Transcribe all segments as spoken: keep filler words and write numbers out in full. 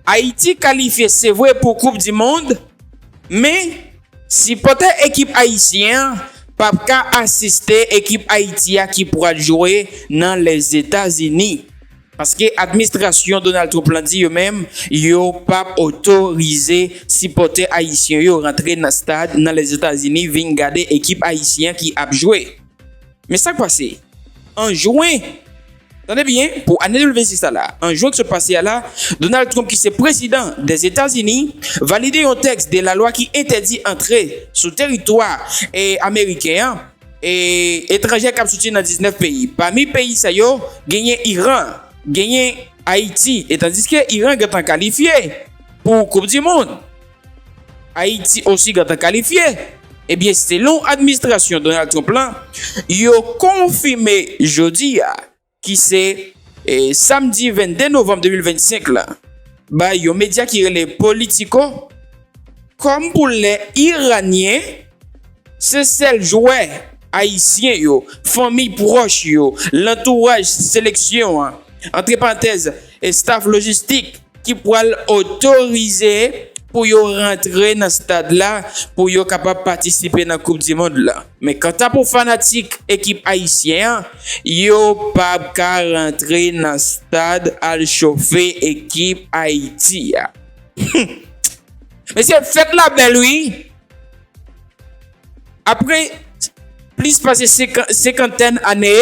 Ayiti kalifye se vre pou Koup di Mond, men sipòtè ekip ayisyen an p ap ka asiste ekip Ayiti a ki pral jwe nan Lèzetazini. Paske administrasyon Donald Trump lan di yo menm, yo p ap otorize sipòtè ayisyen yo rantre nan stad nan Lèzetazini vin gade ekip ayisyen ki ap jwe. Men sa k pase? An jwen, tande byen, pou ane de mil vennsis la la, an jwen ki sot pase a la, Donald Trump ki se prezidan Dèzetazini valide yon tèks de lalwa ki entèdi antre sou teritwa e, ameriken an e, etranjè k ap soti nan diznèf peyi. Pami peyi sa yo, genyen Iran, genyen Ayiti, e tandiske Iran gentan kalifye pou Koup di Mond. Ayiti osi gentan kalifye. Ebyen, selon administrasyon Donald Trump lan, yo konfime jodi a, ki se e, samdi vennde novanm de mil vennsenk la, bay yon medya ki rele Politico, kòm pou lè Iranyen se sèl jwè ayisyen yo, fanmi pwòch yo, lantouraj seleksyon an, antre parantèz, e staf lojistik ki pral otorize pou yo rantre nan stad la, pou yo kapab patisipe nan Koup di Mond la. Men kanta pou fanatik ekip ayisyen an, yo p ap ka rantre nan stad al chofe ekip Ayiti a. Mesye, fèt la bèl, wi. Apre plis pase senkan-, senkantèn ane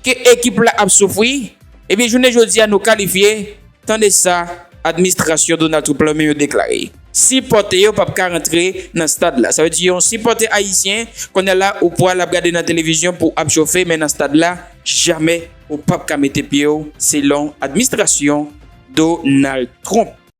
ke ekip la ap soufri, ebyen, jounen jodi a, nou kalifye. Tande sa administrasyon Donald Trump lan menm yo deklare. Sipòtè yo p ap ka rantre nan stad la. Sa vle di yon sipòtè ayisyen, kounye a la, ou pral ap gade nan televizyon pou ap chofe, men nan stad la, jamè ou p ap ka mete pye w, selon administrasyon Donald Trump.